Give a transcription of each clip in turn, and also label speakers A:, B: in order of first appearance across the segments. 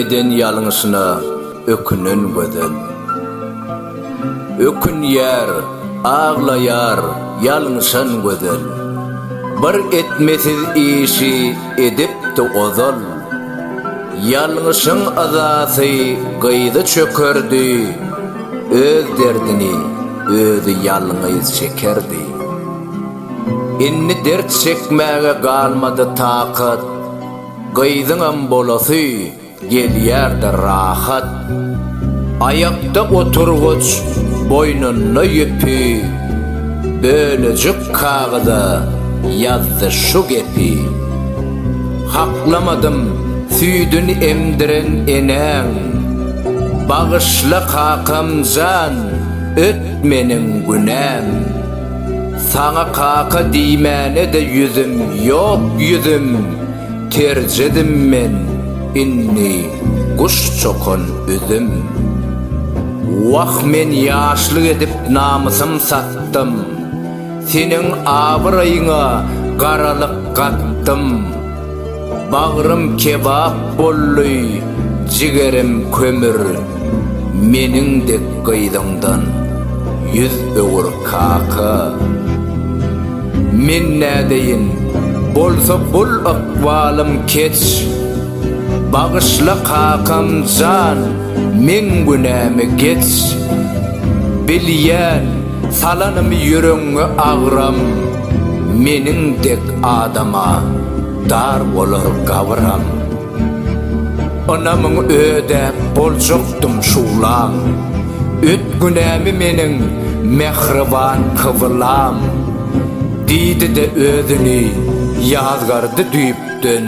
A: eden ýalňyşyna ökünen gözel. Ökünýär, aglaýar ýalňyşan gözel. Bir etmesiz işi edipdi ozal. Ýalňyşyň yzasy gyzy çökerdi, Öz derdini özi ýalňyz çekerdi. Indi dert çekmäge galmady takat, Gyzyňam bolasy gelýärdi rahat. Aýakda oturgyç, boýnunda ýüpi, Bölejik kagyza ýazdy şu gepi, Haklamadym süýdün emdiren enäň, Bagyşla kakam jan, öt meniň günäm. Saňa kaka diýmäne-de ýüzüm ýok ýüzüm, Terjedim men indi guş çokan üzüm. Wah men ýaşlyk edip namysym satdym, Seniň abraýyňa garalyk gatdym. Bagrym kebap boldy, jigerim kömür, Meniň dek gyzyňdan ýüz öwür kaka. Men nädeýin, bolsa bul ykbalym keç, Bagyşla kakam jan, meň günämi geç. Bilýän, salanym ýüregiňe agram, Meniň dek adama dar bolar gabyram. Ynamyňy ödäp boljakdym şuglaň, Öt günämi meniň mähriban kyblam. Diýdi-de özüni ýazgardy düýpden,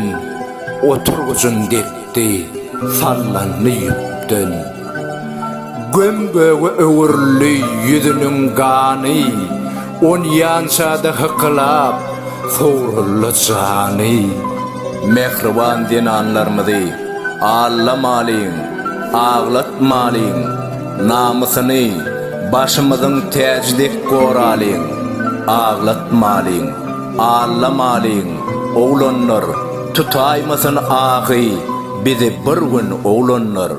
A: Oturgyjyn depdi, sallandy ýüpden. Göm-göge öwrüldi ýüzüniň gany, Onýança-da hykylap sowruldy jany. Mähriban zenanlarymyzy aldamalyň, aglatmalyň, namysyny başymyzyň täji dek goralyň, aglatmalyň, aldamalyň, oglanlar, tutaýmasyn ahy bizi bir gün oglanlar.